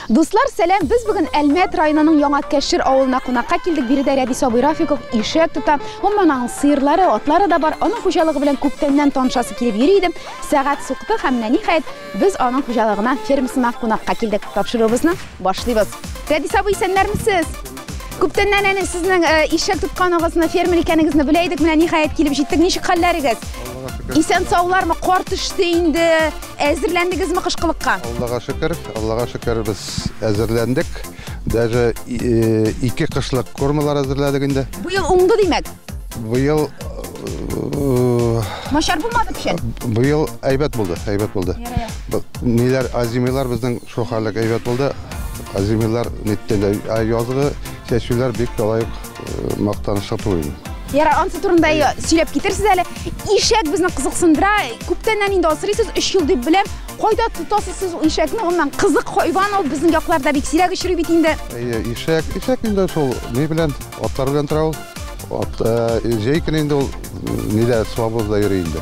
Дуслар, сәлам! Без бүген Әлмәт районының Яңа Кәшер авылына кунакка килдек. Биредә Рәдис абый Рафиков ишәк тота. Гомумән, аның сыерлары, атлары да бар. Аның хуҗалыгы белән күптәннән танышасы килеп йөри идем. Сәгать сукты һәм менә ниһаять без аның хуҗалыгына, фермасына кунакка килдек. Тапшыруыбызны башлыйбыз. Рәдис абый, исәннәрмесез? Күптәннән әне сезнең ишәк тотканыгызны, фермер икәнегезне белә идек. Менә ниһаять килеп җиттек. Ничек хәлләрегез? Исән саулармы? Кар төште инде. Әзерләндегезме кышкылыкка? Аллага шөкер, Аллага шөкер, без әзерләндек. Даже ике кышлык кормалар әзерләдек инде. Быел уңды димәк? Быел начар булмады печән? Быел әйбәт булды, әйбәт булды. Ниләр, азимилар безнең шул хәллек әйбәт булды. Азимилар ниттән дә, язгы чәчүләр бик алай ук мактанышлы түгел. Ярар, ансы турында сөйләп китерсез әле. Ишәк безне кызыксындыра. Күптәннән инде асрыйсыз, 3 ел дип беләм. Кайда тотасыз сез ул ишәкне? Гомумән, кызык хайван ул, безнең якларда бик сирәк очрый бит инде. Әйе, ишәк, ишәк инде шул ни белән, атлар белән тора ул. Ат, җәй көне инде ул нидә, свободада йөри инде.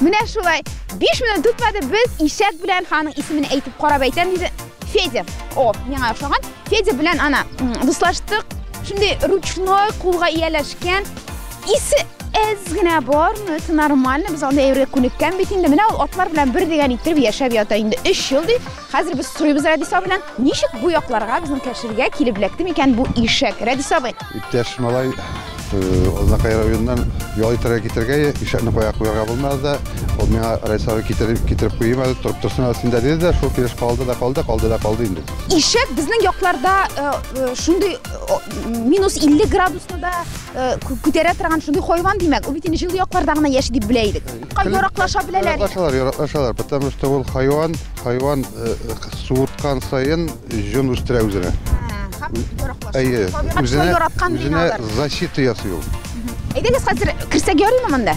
Менә шулай 5 минут үтмәде, без ишәк белән аның исемен әйтеп карап әйтәм диде. Федя. О, миңа охшаган. Федя белән ана дуслаштык. Шундый ручной кулга ияләшкән. Исе әз генә бар, но это нормально. Без анда әйбергә күнеккән бит инде. Менә ул атлар белән бер дигән иттереп яшәп ята инде 3 ел ди. Хәзер без сорыйбыз Рәдис абый белән, ничек бу якларга, безнең Кәшергә килеп эләкте микән бу ишәк? Рәдис абый. Иптәш малай Азнакай районыннан ял итәргә китергә, ишәкне кая куярга булмады да, ул миңа Рәдис абый китереп, китереп куйыйм әле, торып торсын әле синдә диде дә, шул килеш калды да калды, калды да калды инде. Ишәк безнең якларда шундый минус 50 градусны да күтәрә торган шундый хайван димәк. Ул бит инде җылы якларда гына яши дип белә идек. Яраклаша беләләр. Яраклашалар, яраклашалар, потому что ул хайван, хайван суыткан саен җон үстерә үзенә. Әйе, үзенә, үзенә защита ясый ул. Әйдәгез хәзер керсәк ярыймы монда?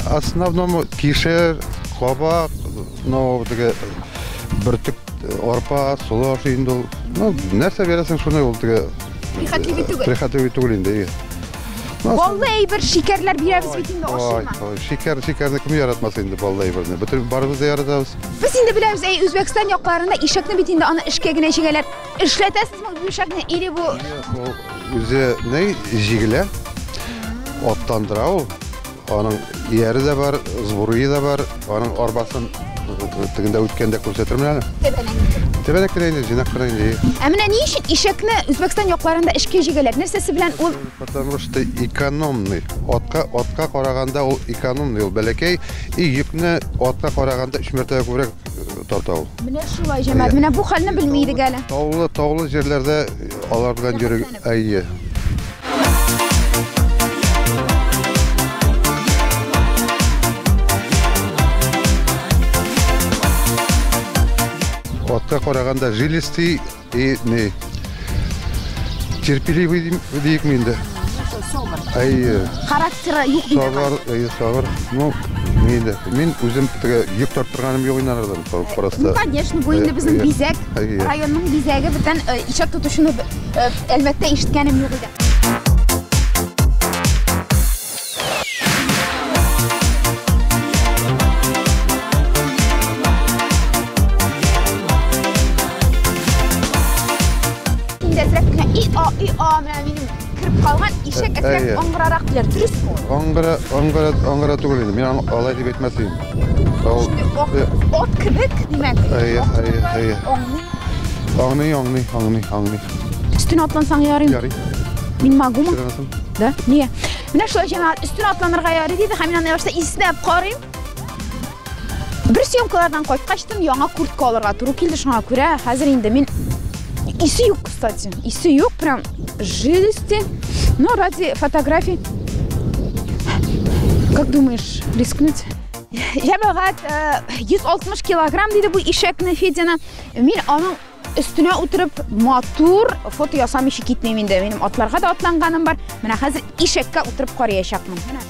Основному кишер, кабак, ну, теге бөртек, арпа, солы ашый инде ул. Ну, нәрсә бирәсең шуны ул теге. Прихотливый түгел. Прихотливый түгел инде, әйе. Баллы әйбер, шикәрләр бирәбез бит инде, ашыймы? Шикәр, шикәрне кем яратмас инде баллы әйберне? Бөтен барыбыз да яратабыз. Без инде беләбез, әй, Үзбәкстан якларында ишәкне бит инде аны эшкә генә җигәләр. Эшләтәсезме бу ишәкне или бу? Ул үзе ни җигелә, аттандыра ул. Аның ияре дә бар, сбруе да бар, аның арбасын тегендә үткәндә күрсәтермен әле. Тәбәнәк. Тәбәнәк кенә инде, җыйнак кына инде. Ә менә ни өчен ишәкне Үзбәкстан якларында эшкә җигәләр? Нәрсәсе белән ул? Потому что экономный. Атка, атка караганда ул экономный, ул бәләкәй. И йөкне атка караганда 3 мәртәбә күбрәк тарта ул. Менә шулай, җәмәгать. Менә бу хәлне белми идек әле. Таулы, таулы җирләрдә алар белән йөрү, әйе. Атка караганда жилистый и не терпеливый диек инде. Әйе. Характеры юк димәк. Сабыр, әйе, сабыр. Ну, инде мин үзем теге йөк тарттырганым юк инде алардан, просто. Ну, конечно, бу инде безнең бизәк, районның бизәге, бүтән ишәк тотучыны әлбәттә ишеткәнем юк иде. Инде әзрәк кенә и а, и а, менә минем кереп калган ишәк әзрәк аңгырарак диләр. Дөресме ул? Аңгыра, аңгыра, аңгыра түгел инде. Мин алай дип әйтмәс идем. Ул ат кебек, димәк. Әйе, әйе, әйе. Аңлый. Аңлый, аңлый, аңлый, аңлый. Өстенә атлансаң ярыймы? Ярый. Мин могу? Да? Нигә? Менә шулай җәмәгать, өстенә атланырга ярый диде һәм мин аны башта иснәп карыйм. Бер съемкалардан кайткачтын яңа куртка алырга туры килде, шуңа күрә хәзер инде мин исе юк, кстати. Исе юк, прям жилистый. Но ради фотографий. Как думаешь, рискнуть? Җәмәгать, 160 килограмм диде бу ишәкне Федяны. Мин аның Өстенә утырып матур фото ясамыйча китмим инде. Минем атларга да атланганым бар. Менә хәзер ишәккә утырып караячакмын. Менә.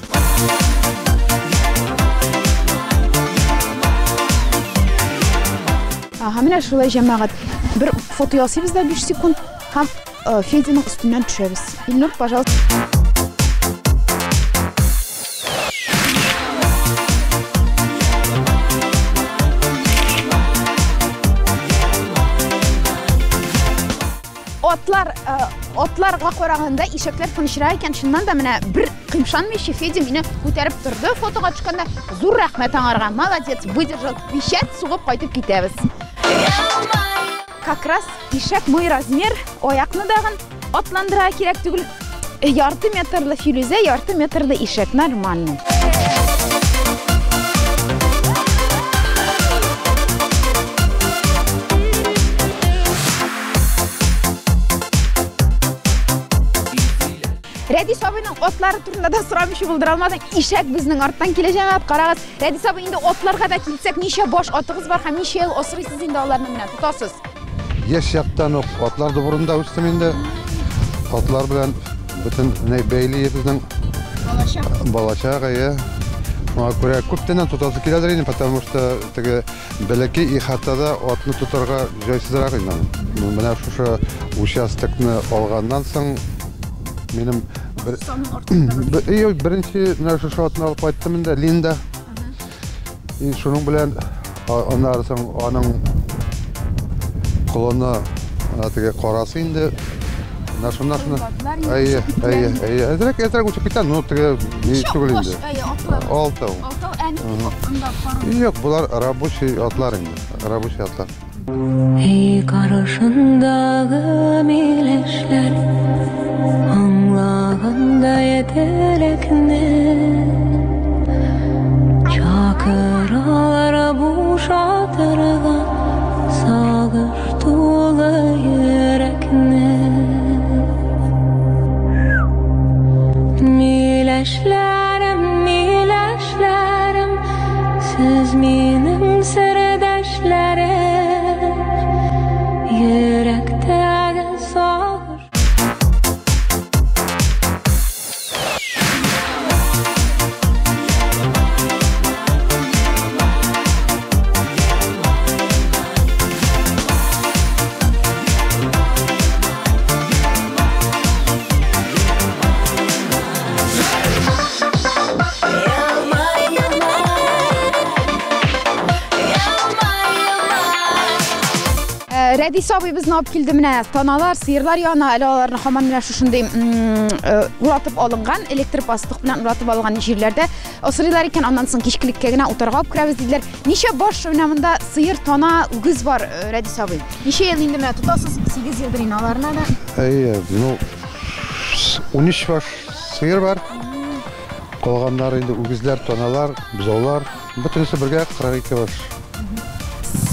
Ага, менә шулай, җәмәгать. Бер фото ясыйбыз да 5 секунд һәм Федяның өстеннән төшәбез. Илнур, пожалуйста. Атлар, атларга караганда ишәкләр тынычрак икән. Чыннан да менә бер кыймшанмыйча Федя мине күтәреп торды фотога төшкәндә. Зур рәхмәт аңарга. Молодец, выдержал. Печать сугып кайтып китәбез. Как раз ишәк мой размер, аякны дагын атландыра кирәк түгел. Ярты метрлы Филүзә, ярты метрлы ишәк, нормально. Рәдис абыйның атлары турында да сорамыйча булдыра алмадым. Ишәк безнең арттан килә, җәмәгать, карагыз. Рәдис абый, инде атларга да килсәк, ничә баш атыгыз бар һәм ничә ел асрыйсыз инде аларны, менә тотасыз? Яшь чактан ук атлар дворында үстем инде. Атлар белән бөтен бәйле безнең. Балачак. Балачак, әйе. Шуңа күрә күптәннән тотасы киләдер инде, потому что теге бәләкәй ихатада атны тотарга җайсызрак инде. Менә шушы участокны алганнан соң минем беренче менә шушы атны алып кайттым инде, Линда. И шуның белән аннары соң аның колыны, ана теге карасы инде. Менә шуннан шуны. Әйе, әйе, әйе. Әзрәк, әзрәк үсеп китә, но теге ни түгел инде. Алтау. Алтау, ә нинди? Юк, болар рабочий атлар инде. Рабочий атлар. Эй, карашындагы миләшләр аңлагандай теләкне чакыралар бушатырга сагыш тулы йөрәкне. Миләшләрем, миләшләрем, сез минем сердәшләрем, йөрәктәге сагыш. Рәдис абый безне алып килде менә таналар, сыерлар янына, әле аларны һаман менә шушындый уратып алынган, электр пастух белән уратып алынган җирләрдә асрыйлар икән, аннан соң кичкелеккә генә утарга алып керәбез диделәр. Ничә баш менә монда сыер, тана, үгез бар, Рәдис абый? Ничә ел инде менә тотасыз? 8 елдыр инде аларны да. Әйе, ну 13 баш сыер бар. Калганнары инде үгезләр, таналар, бозаулар, бөтенесе бергә 42 баш.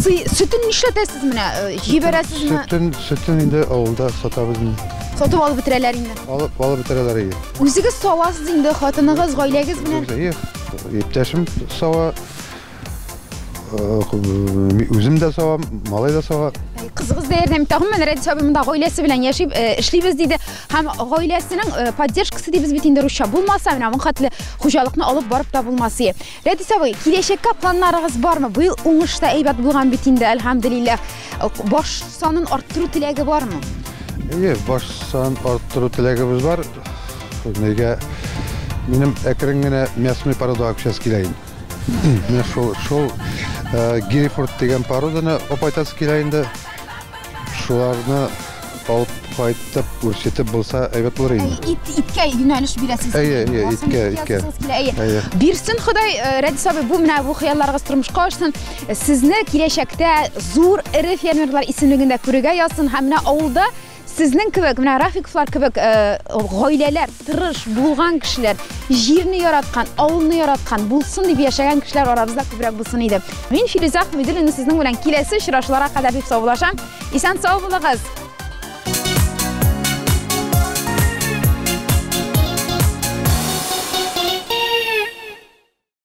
Сөтен нишләтәсез менә? Җибәрәсезме? Сөтен инде авылда сатабыз инде. Сатып алып бетерәләр инде. Алып бетерәләр инде. Үзегез савасыз инде, хатыныгыз, гаиләгез белән? Әйе, иптәшем сава, үзем дә савам, малай да сава. Кызыгыз да ярдәм итә. Гомумән, Рәдис абый монда гаиләсе белән яши, эшлибез диде. Һәм гаиләсенең поддержкасы дибез бит инде русча булмаса, менә моның хәтле хуҗалыкны алып барып та булмас иде. Рәдис абый, киләчәккә планнарыгыз бармы? Быел уңыш та әйбәт булган бит инде, әлхәмдүлилләһ. Баш санын арттыру теләге бармы? Әйе, баш санын арттыру теләгебез бар. Нигә минем әкрен генә мясной породага күчәсе килә инде. Менә шул Герефорд дигән породаны алып кайтасы килә инде. Шуларны алып кайтып, үрчетеп булса әйбәт булыр инде. Иткә юнәлеш бирәсез. Әйе, әйе, иткә, иткә. Әйе. Бирсен Ходай, Рәдис абый, бу менә бу хыялларыгыз тормышка ашсын. Сезне киләчәктә зур эре фермерлар исемлегендә күрергә язсын һәм менә авылда сезнең кебек, менә Рафиковлар кебек гаиләләр, тырыш, булган кешеләр, җирне яраткан, авылны яраткан, булсын дип яшәгән кешеләр арабызда күбрәк булсын иде. Мин Филүзә Ахмедуллина сезнең белән киләсе очрашуларга кадәр дип саубуллашам. Исән сау булыгыз.